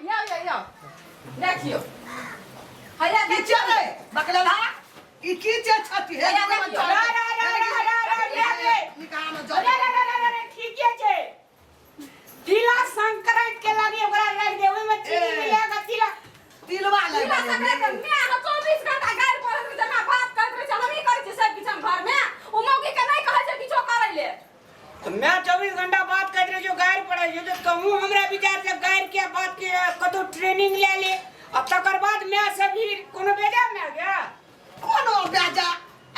यौ यौ यौ देखियौ हैया की देखियौ छै रे बकलेला ई की छै छति हे हैया देखियौ। रा रा रा रा रा रा रा रे निकाह में अरे रे रे रे रे ठीके छै तिला संक्रांत के लागी ओकरा राखि दे ओहिमे चीनी ए। मिला के तिला तिलवा तिला लग संक्रांत के मैं 24 घंटा गारि पढ़ैत रहै छै, हमरा बात करैत रहै छै, हमही करै छियै सब किछु हम घरमे। ओ मौगी के नहि कहै छै किछो करै ले। तो मैं 24 घंटा बात करैत रहै छियौ गारि पढ़ै छियौ तऽ कहूँ हमरा विचार से गारि के बात के कतौ ट्रेनिंग लए ले आ तकर बाद मैं से भी कोनो बेजा में गया कोनो बेजा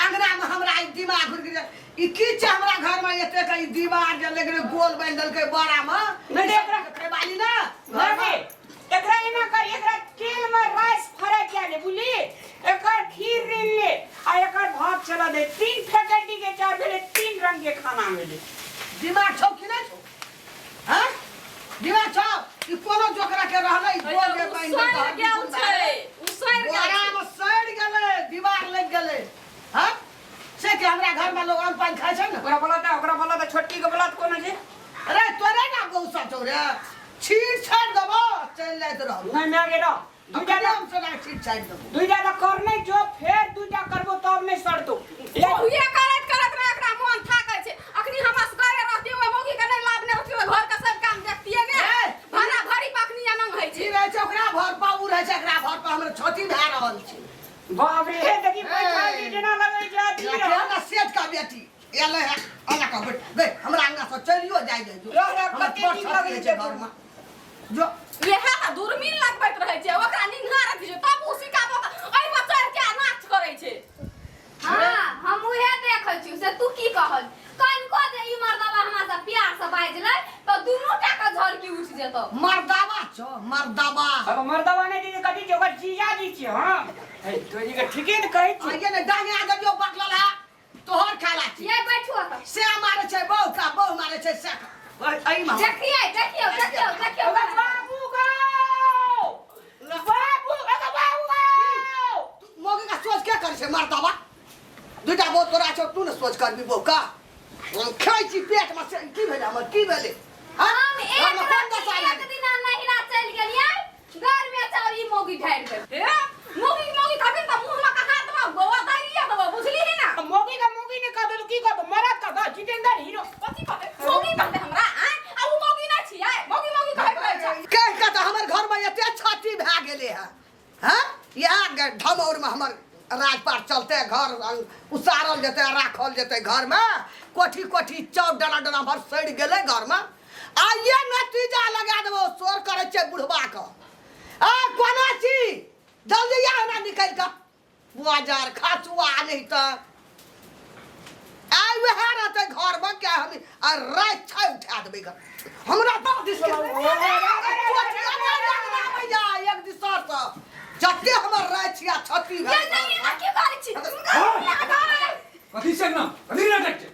अंगना में हमरा ई दिमाग घुर गेलै ई की छै हमरा घर में एते के ई दीवार जे लग गेलै गोल बनि देलकै बड़ा में नहि, नहि, एकरा- खेबाली ना घर नहीं में एकरा एना कर एकरा तेल में राइस फ्राई किया ले बुझली एकर खीर रीन ले आ एकर भात चला दे तीन फैकल्टी के चार भेले तीन रंग के खाना मिले दिमाग छौ कि नहि छौ हैं दिमाग छौ ई कोनो जोकरा के रहलै ई गोल जे ओ बनि सड़ि देलकै गेल छै, ओ सड़ि गेल बोरा छै। में सड़ि गेलै दीवार लागि गेलै हैं से कि हमरा घर में लोग अन्न पानि खाइ छै ने ओकरा बोला था ओकरा बोला था छोटकी के बोला कोनो जे अरे तोरे ना गौसा छौ रे छीट छाड़ि देबो चलि जाइत रहबो नहीं मैं गेलो दुजा अपने हम सोना छीट छाड़ि देबो दुजा ला कर नहीं जो फेर दुजा करबो तब नहीं सड़तो उहे करैत करैत रह एकरा मोन थाकै छै। अखनी हम असगरे रहतियै, ओहि मौगी के नहि लाबने रहतियै, ओहि घर के सब काम देखतियै ने। ए! भरा भरी पखनी एनंग होइ ई छै। रहै छै ओकरा भर पा उ रहै छै एकरा भर पा हमर छति भए रहल छै बाप रे हे देखी पैसा ए! जेना लगै छै अथी एकरा रह। ना सेठ का बेटी एलै है अला का बेटी गई हमरा अंगना से चलियो जाय जाय जो रह रह, हमर कते बड़ नीक छति लगै होइ छै छै घर में जो इएह तऽ दूरबीन लगबैत रहै छै ओकरा निंघारैत छै तब ओ सिखाबो तऽ एहिपर चढ़ि के नाच करै छै। हाँ हम उहे देखै छी से तू की कहल कनिको जे ई मर्दबा हमरा से प्यार से बाजलै तऽ दुनू टा के झड़की उठि जेतौ। मर्दाबा छौ मर्दाबा। अब मर्दाबा नहि दीदी कथी छै ओकर जीजा जी छियै हम हे तोरी के ठीके ने कहै छी। आइए ने डांगे आ दियौ बकलल है तोहर खाला छी। ये बैठू ओतऽ। से मारे छै बहु का बहु मारे छै से का। एहि में देखिए देखियो देखियो देखियो। ओकर बाबू गो बाबू ओकर बाबू गो मौगी का सोच के करै छै मर्दाबा दुटा बहु तोरा छौ तू ने सोच करबी बहु का हम खाइ छी पेट में से की भेलै हमर की भेलै हाँ? हम एक घरमे कोन राति दशा एक भेलै? दिना नहिरा चलि गेलियै घर में चाउर ई मौगी ढारि देल। हे मौगी मौगी कहबिन तऽ मुँह में कहा देबौ गोवा दाइरिया देबौ बुझली ही ना। मौगी का मौगी ने कह देलू की कहबो मरद का बा जितेंद्र हीरो कथी कहते मौगी कहते हमरा आँय आ उ मौगी नहि छियै मौगी मौगी कहैत रहै छै। कहि कऽ तऽ हमर घरमे एते क्षति भए गेलै हँ हँ इएह ढमौरमे हमर राजपाट चलतै घर उसारल जेतै राखल जेतै घरमे कोठी कोठी चाउर डना डना भर सड़ि गेलै घरमे आइए नतीजा लगा देबो शोर करै छै बुढ़बाके आ कोना छी जल्दी आ हमरा निकलि कऽ बाजार खाचुआ नहि तऽ आइ वएह रहतै घरमे क्या हम आ राति छै उठा देबै घर हमरा दस दिस के एक दिस सँ जते हमर राति छी आ छती ये भेल नहीं एना की करै छी? कथी छै ना कथी नाटक छै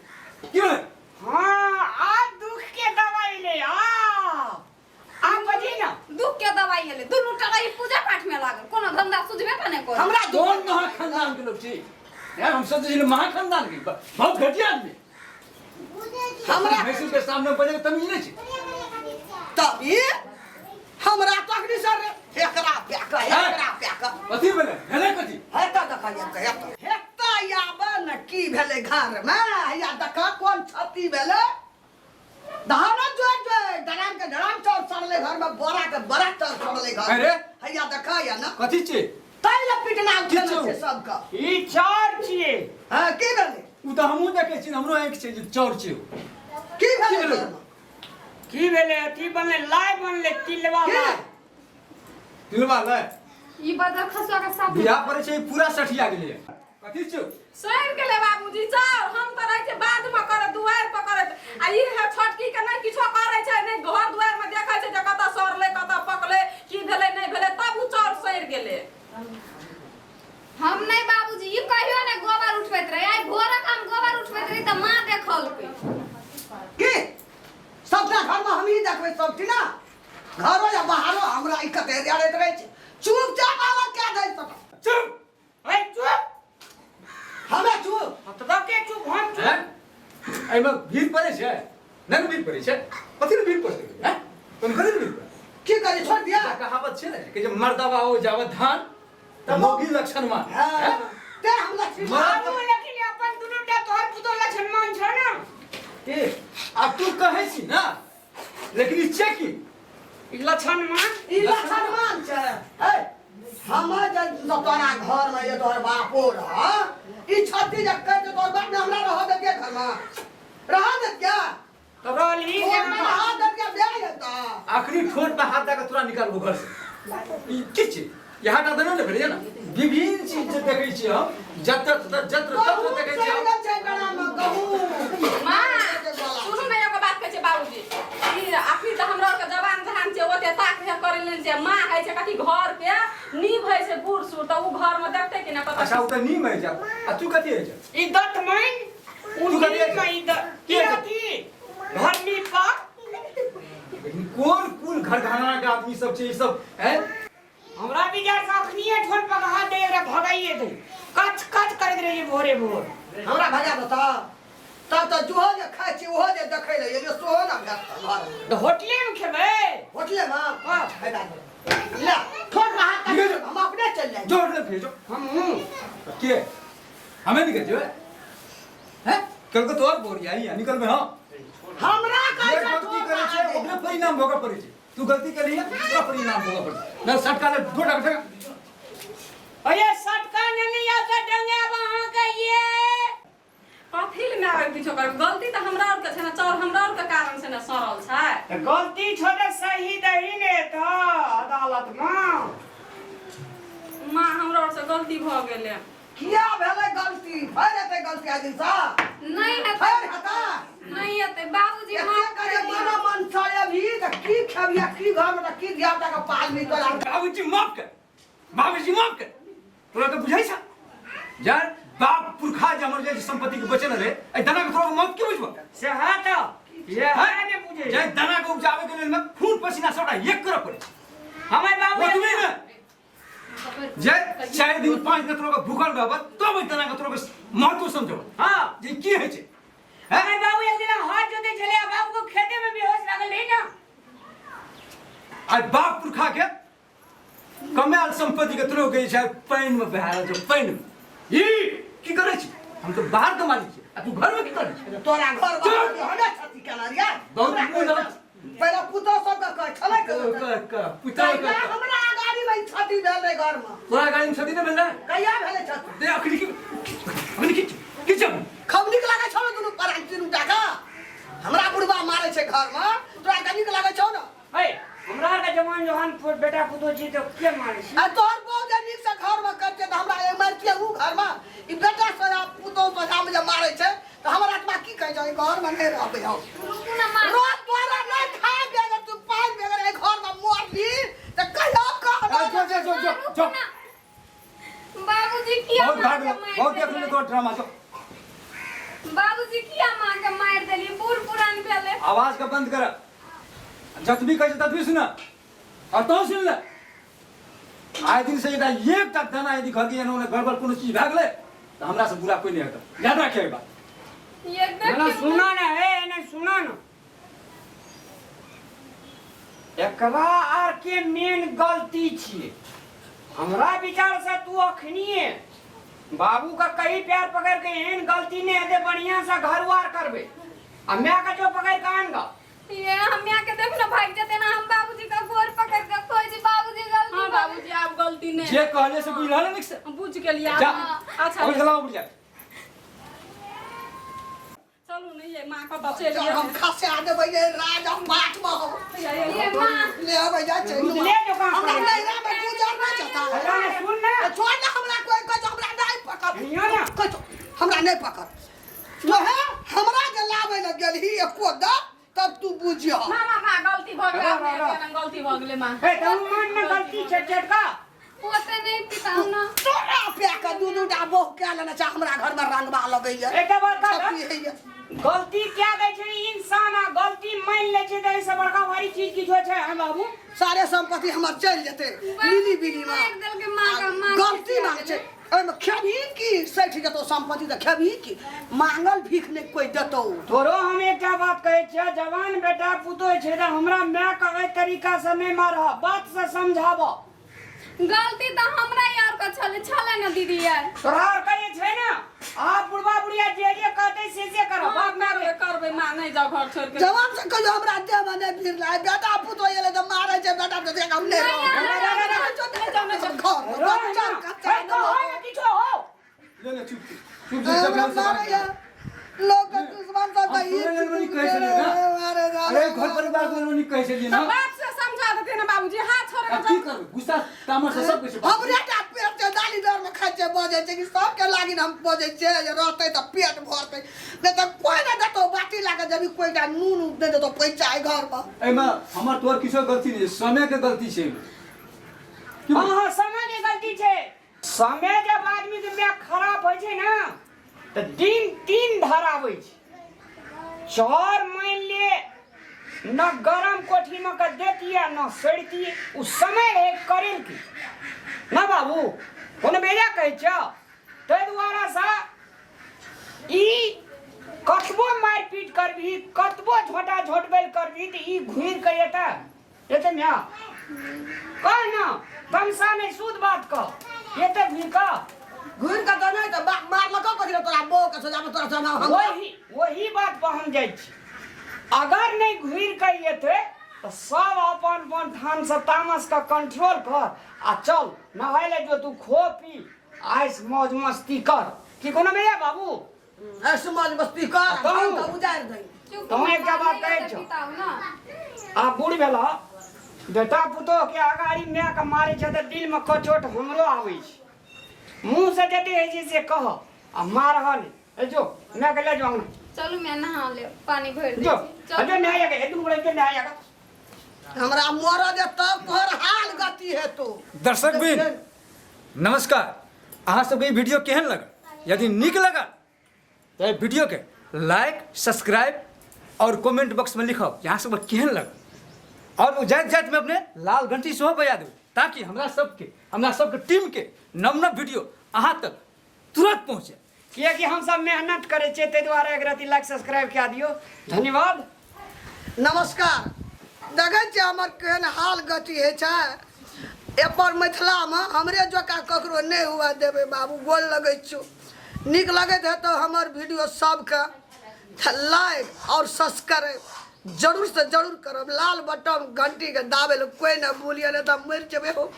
की भेलै हाँ आ दुख के दवाई ले आ आ बजी ना दुख के दवाई एलै दुनू टका ई पूजा पाठ में लागल कोनो धंधा सुझबे टा नहि करै। हमरा कोन महाखानदान के लोग छी यार हम सोचै छी महाखानदान के बहुत घटिया आदमी हमरा भैंसुर के सामने बजे के तमीज नहीं छै तब ई हमरा तखनी सर एकरा प्याक एकरा प्याक कथी भेलै भेलै कथी हेता देखा हेता हेता आबे न की भेलै घर में हैया देखा कोन क्षति भेलै धानो जोड़ जोड़ डराम के डराम चाउर सड़ले घर में बोरा के बोरा चाउर सड़ले घर में। अरे? हैया देखा या ना कथी छै तै ले पिटना उठेने की छौ? छै सबके ई चार छियै हाँ की भेलै ओ तऽ हमहूँ देखै छी हमरो आँखि छै जे चाउर छै ओ। की भेलै की भेलै? घरमे? की भेलै अथी बनलै लाइ बनलै तिलवा की लाइ तिलवा लै ई बदल खसुआ के साथ बियाह पड़ै छै पूरा सठिया गेलै कथी छौ सड़ि गेलै बाबूजी चाउर। हम तऽ रहै छियै बाधमे करैत दुआरि पर करैत आ ई है छोटकी के नहि किछो करै छै नहि घर दुआरिमे देखै छै जे कतऽ सड़लै कतऽ पकलै की भेलै नहि भेलै तब ओ चाउर सड़ि गेलै। हम नहीं बाबूजी ई कहियो ने गोबर उठबैत रहे आइ भोरक हम गोबर उठबैत रही तऽ माँ देखलकै। की सबटा घरमे हमही देखबै सब ठीक ना घरो या बाहरो हमरा ई कते अड़ैत रहै छै चुपचाप आबऽ कए दै सब चुप ए चुप हमे चुप हाँ, तो के चुप हम चुप हैं? एहिमे भीड़ पड़ै छै नहि ने भीड़ पड़ै छै कथी ने भीड़ पड़तै हैं तोन कथी ने भीड़ पड़ै की करी छोड़ दिया कहावत छै ने कि जे मर्दवा हो जावत धान तऽ मौगी लक्षण मान। हाँ, ते हम लक्ष्मी मर्द- बाबू लेकिन अपन दुनू टा तोहर पुतोह लक्षणमान छौ ने। के आ तू कहै छी ना, लेकिन ई छै की ई लक्षणमान ई लक्षणमान छै। ए हमर जे तोरा घर में ये तोहर बापो रह ई छत्ती जे कह तोहर बाप ने हमरा रह देतियै घर में रह देतियै तो रहली घर में रह देतियै भए जेता। आखिरी ठोर पर हाथ दऽ के तोरा निकालबो घर से। ई की छै? यहाँ टा तऽ नहि ने भेलैए ने, विभिन्न चीज जे देखै छियै हम जत्र तत्र जत्र तत्र गहूम देखै छियै चलि हम। गेल छै गड़ा में गहूम। माँ सुनू ने, एगो बात कहै छै बाबूजी, ई अखनी तऽ हमरा आरके जवान जहान छै, ओते ताक हे करै लेल छै। माँ होइ छै कथी घर के नींव होइ छै बूढ़ सूढ़, तऽ उ घर में देखतै कि ना कतऽ। अच्छा, ओ तऽ नीम होइ छै आ तू कथी होइ छै? ई दत्त माइन तू कथी होइ छै? ई दत्त की होइ छै? की घर नीपा। लेकिन कोन कोन घर घराना के आदमी सब छै ई सब हैं? हमरा विचार से अखनिए ठोन पर हाथ दे एकरा भगाइए दे, कच कच करैत रहिए भोरे भोर। हमरा भगा देता तब तऽ जोहो जे खाइ छी ओहो जे देखै लए एलियै सेहो ने भेटत घर। तऽ होटले में खेबै। होटले में? हाँ। फायदा नहि। ले ठोक में हाथ ठीक है। हम अपने चलि जाइ। जो होटल में जो। हम हूँ। के हमें निकल जो हैं कल को तोर बोरी आई है निकल में। हां हमरा कहै जे छै गलती ठोक करै छै हाथ दे। ओकरे परिणाम भोगऽ पड़ै छै। तू गलती करी है तोरा परिणाम भोगऽ पड़ै छै। ना सटका ले दो टाका फेंक। अरे सटका ने नहीं आता डंगे अब अहाँ के ये कथी ले माय बाप किछो करब? गलती तऽ हमरा आरके छै ने, चाउर हमरा आरके कारण से ने सड़ल छै। तऽ गलती छौ तऽ सही दही ने तऽ अदालत में। माँ हमरा आर से गलती भऽ गेलै। किया भेलै गलती? फेर हेतै गलती आइ दिनसँ? नहीं हेतै। फेर हेतै? नहीं हेतै बाबूजी। एते माफ करे कर दियौ। मन मन चलेबही तऽ की खेबही आ की घरमे तऽ की धिया पुताके पालबही तोरा? बाबूजी माफ कर, बाबूजी माफ कर। तोरा तऽ बुझै छ यार बाप पुरखा जे हमर जे संपत्ति के बचल रहे एहि दाना के तोरा मौत के बुझबो से है तऽ ये है ने बुझे जे दाना के उपजावे के लेल में खून पसीना सबटा एक करऽ पड़ै छै। हमर बाबू ओतबे ने जे 4 दिन 5 दिन तोरा के भूखल रहब तब एहि दाना के तोरा के महत्व समझब। हाँ। जे की होइ छै। हैं? हमर बाबू एक दिन हाथ जोते छलै आ बाबू को खेते में बेहोश लागल रही ना। आइ बाप पुरखा के कमायल संपत्ति के तोरो के छै पानि में बहा रहल छै पानि में। ई की करै छी? हम तऽ बाहर के मालिक छी आ तू घर में की करै छी? तोरा घर चुप! हमे छथि केना रे? बहुत मुँह लगल। पहिले पुतोह सबके कहै छलै के पुतोह के कहिया हमरा गाड़ी में छति भेल रहे घर में? तोरा गाड़ी में छति नहि भेल रहे? कहिया भेलै छति? दे अखनी की अखनी की की छौ? खूब नीक लागै छौ ने दुनू परान तीनू टाका? हमरा बुढ़बा मारै छै घर में, तोरा के नीक लागै छौ ने? ए हमरा आर के जवान जवान बेटा पुतोह छी तऽ के मारै छी? आ तोहर बहू जे नीक से घर में करते तऽ हमरा एक मारतियै ऊ घर में। ई बेटा सोझा पुतोह सोझा में जे मारै छै तऽ हमर आत्मा की कहै छै? घर में नहि रहबै हम। रुकू ना माँ। रोज तोरा नहि खाय बेगर तू पानि बेगर एहि घर में मरली तऽ कहियो कहबै। जो जो जो जो रुकू जो। ना। बाबूजी किया बहुत माँ भाग के मारि बहुत देख देलियै? लेने तोरा ड्रामा जो। बाबूजी किया माँ के मारि देलियै? बूढ़ पुरान भेलै। आवाज के बंद कर, जतबी कहै छै ततबी सुन और तोहूँ सुन ले। आइ दिन से एकटा एकटा दाना यदि घर के एना ओना गड़बड़ कोनो चीज भए गेलै तऽ हमरा से बुरा कोइ नहि हेतौ, याद राखिए ई बात। ये ना देखियौ सुना ना, ए ना सुना ना, एकरा आर के मेन गलती छियै। हमरा विचार से तू अखनिए बाबू का कही प्यार पकड़ के एहन गलती नहीं हेतै, बढ़िया से घर वार करबै आ my के जो पकड़ के आन गा। ये हम माय के देख ना भाग जेते ना, हम बाबूजी का गोर पकड़ के कहै छी बाबूजी गलती हाँ भऽ गेल। बाबूजी आब गलती नहीं। जे कहले से बुझल ने नीक से? हम बुझ गेलियै। जा। अच्छा ओकर गला उड़ जा। चलू नहीं ये माँ कतऽ चलि चल हम गेलै। खसा देबै ये राज हम बाट में हम। ये माँ ले अबै जाइ छै। ले जो कहाँ हमरा पर। नैहरा में गुजर नहि जेता। हेलो ने सुन ना। छोड़ ना हमरा, कोई कहै छै हमरा नहि पकड़। सुनियो ना। कहै छौ, हमरा नहि पकड़। तोहे हमरा जे लाबै लए गेलही एको दा तब तू बुझिह। माँ माँ माँ गलती भऽ गेलै, रह, अपने रह, रह। एना गलती भऽ गेलै माँ। ए तू मान ना गलती छै चटका। ओते नहि पिताउ ना। तोरा पे के दू दू टा बहु कए लेने छै हमरा घर में रंगबा लगैया। एकटा बात कह छपी होइया। गलती क्या दै छै इंसान आ गलती मान लै छै तऽ एहिसँ बड़का भारी चीज किछो छै हैं बाबू? सारे संपत्ति हमर चलि जेतै मिली बिली में। मारि देलकै माँ के, माँ गलती मांगे छै एहिमे खेबही की? सठि जेतौ संपत्ति तऽ खेबही की? मांगल भीख नहि कोइ देतौ। तोरो हम एकटा बात कहै छियै, जवान बेटा पुतोह छै तऽ हमरा माय के एहि तरीका से नहि मारह, बात से समझाबह। गलती तऽ हमरा यार के छलै, छलै ने दीदी यार? तोरा आर के जे छै ने आ बुढ़बा बुढ़िया जे जे कहतै से से करह बाप माय करबै करबै माँ, नहि जाउ घर छोड़ि के। जवान से कहियो हमरा देह में नहि भिड़लै। बेटा पुतोह एलै तऽ मारै छै बेटा तऽ देख हम नहि रहब। घर में बच्चा कच्चा कहै ने किछो हो। ले ले, चुप चुप चुप। हमरा मारैया लोक के दुश्मन सब हम तऽ ई तोरे लग नहीं कहै छलियै ना। मारे अरे घर परिवार के नहीं कहै छलियै तऽ ना। बाप से समझा देते ने बाबूजी, हाथ छोड़ आब के की जाउ। करबै, गुस्सा तामस से सब किछु। हमरे टा पेट छै दाली दर में खाइ छै बजै छै कि सबके लागिन हम बजै छियै जे रहतै तऽ पेट भरतै, नहि तऽ कोइ नहि देतौ बाटी लाके जबी कोइ टा नून उन नहि देतौ पैसा एहि घरमे। एहिमे हमर तोहर किछो गलती नहि छै, समय के गलती छै एहिमे। की हँ हँ, समय के गलती छै। समय जब आदमी के माय खराब होइ छै ने तऽ दिन तीन धराबै छै। चौर मान ले न गरम कोठी में के देतिए न सड़तिए, उ समय रहे करेल की ना बाबू, कोनो बेजा कहै छियौ। ताहि दुआरे से ई कतबो मारिपीट करबही, कतबो झोटा झोटबैल करबही तऽ ई घुरि के एतै एतै म्या कह ना, तमसा नहीं, शुद्ध बात कह, एतै घुरि कऽ। घुरि कऽ तऽ नहि तऽ बाप मारलकौ कथी लए? तोरा बौह के सजामे तोरा सजामे हम वही वही बात पर हम जाइ छी। अगर नहीं घुरि के एतै तऽ सब अपन अपन ठान से तामस के कंट्रोल कर आ चल नहाय ले जो, तू खो पी आइस मौज मस्ती कर की कोनो भैया बाबू? ऐसे मौज मस्ती कर आ कहू। घर तऽ उजाड़ि दही। चुप। तोँ एकटा बात नहि कहै ओते छौ। पिताउ ना। आ बूढ़ भेल बेटा पुतोह के अगाड़ी माय के मारै छै तऽ दिल में कचोट हमरो आबै छै। मुँह से जते होइ छै से कह आ मारह नहि। ए जो माय के ले जो अंगना। चलू मैं नहा लेब, पानी भरि दै जो छी। आ चलू। जो नहाय के, ए दुनू गोटे जो नहाय के। हमरा मरऽ दे तब तोहर हाल गति हेतौ। दर्शक बिन नमस्कार, अहाँ सबके ई वीडियो केहन लगल? यदि नीक लगल तऽ एहि वीडियोके लाइक, सब्सक्राइब और कमेंट बॉक्स में लिखब जे अहाँ सबके केहन लगल। और ओ जाइत जाइत में अपने लाल घंटी सेहो बजा देबै ताकि हमरा सबके टीम के नव नव वीडियो अहाँ तक तुरंत पहुँचे। कियाकि हम सब मेहनत करै छियै ताहि दुआरे एक रति लाइक सब्सक्राइब कए दियौ। धन्यवाद। नमस्कार। देखै छियै हमर केहन हाल गति होइ छै एपर मिथिलामे, हमरे जकाँ ककरो नहि हुए देबै बाबू, गोर लगै छियौ। नीक लगैत हेतौ हमर वीडियो सबके तऽ लाइक आओर सब्सक्राइब जरूर से जरूर करब। लाल बटन घंटीके दाबै लए कोइ नहि भूलिए, नहि तऽ मरि जेबै हो।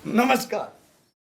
नमस्कार।